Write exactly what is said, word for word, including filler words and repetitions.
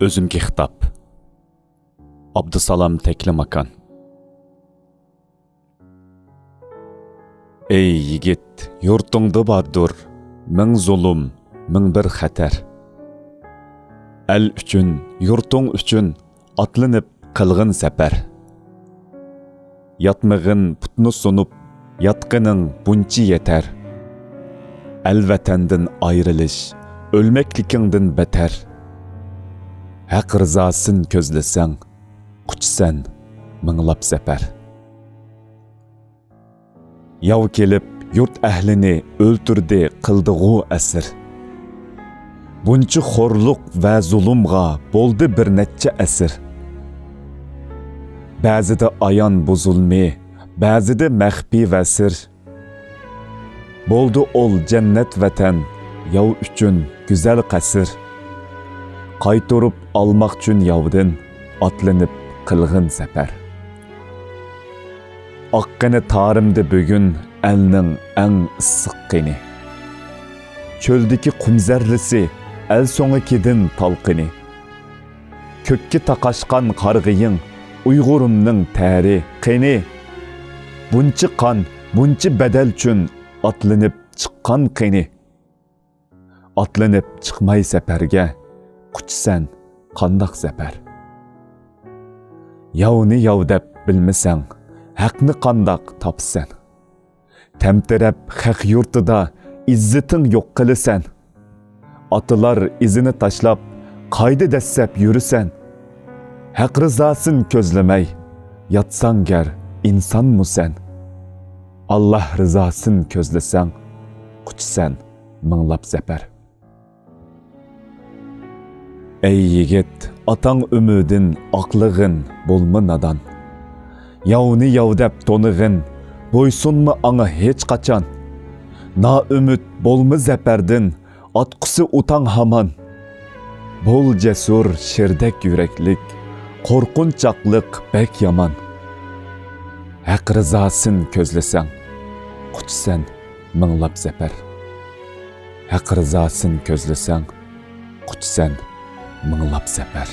ئۆزۈمگە خىتاب. ئابدۇسالام تەكلىماكان. ئەي يىگىت، يۇرتۇڭدا باردۇر مىڭ زۇلۇم، مىڭ بىر خەتەر. ئەل ئۈچۈن، يۇرتۇڭ ئۈچۈن ئاتلىنىپ قىلغىن سەپەر. ياتمىغىن پۇتنى سۇنۇپ، ياتقىنىڭ بۇنچە يېتەر. ئەل ۋەتەندىن ئايرىلىش ئۆلمەكلىكىڭدىن بەتەر. ھەق رىزاسىن كۆزلىسەڭ، قۇچىسەن مىڭلاپ زەپەر. ياۋ كېلىپ يۇرت ئەھلىنى ئۆلتۈردى، قىلدىغۇ ئەسىر. بۇنچە خورلۇق ۋە زۇلۇمغا بولدى بىر نەچچە ئەسىر. بەزىدە ئايان بۇ زۇلمى، بەزىدە مەخپىي ۋە سىر. بولدى ئول جەننەت ۋەتەن، ياۋ ئۈچۈن گۈزەل قەسىر. قايتۇرۇپ ئالماقچۇن ياۋدىن، ئاتلىنىپ قىلغىن سەپەر. ئاققىنى تارىمدە بۈگۈن ئەلنىڭ ئەڭ ئىسسىق قېنى. چۆلدىكى قۇم زەررىسى ئەل سۆڭىكىدىن تالقىنى. كۆككە تاقاشقان قارغىيىڭ ئۇيغۇرۇمنىڭ تەرى قېنى. بۇنچە قان، بۇنچە بەدەل ئۈچۈن ئاتلىنىپ چىققان قېنى. ئاتلىنىپ چىقماي سەپەرگە، قۇچىسەن قانداق زەپەر؟ ياۋنى ياۋ دەپ بىلمىسەڭ، ھەقنى قانداق تاپىسەن؟ تەمتىرەپ خەق يۇرتىدا ئىززىتىڭ يوق قىلىسەن. ئاتىلار ئىزىنى تاشلاپ، قايدا دەسسەپ يۈرىسەن. ھەق رىزاسىن كۆزلىمەي، ياتساڭ گەر ئىنسانمۇ سەن. ئاللاھ رىزاسىن كۆزلىسەڭ، قۇچىسەن مىڭلاپ زەپەر. ئەي يىگىت، ئاتاڭ ئۈمىدىن ئاقلىغىن، بولما نادان. ياۋنى ياۋ دەپ تونۇغىن، بويسۇنما ئاڭا ھېچقاچان. نائۈمىد بولما زەپەردىن، ئاتقۇسى ئۇتاڭ ھامان. بول جەسۇر، شىردەك يۈرەكلىك، قورقۇنچاقلىق بەك يامان. ھەق رىزاسىن كۆزلىسەڭ، قۇچىسەن مىڭلاپ زەپەر. ھەق رىزاسىن كۆزلىسەڭ، قۇچىسەن مىڭلاپ زەپەر.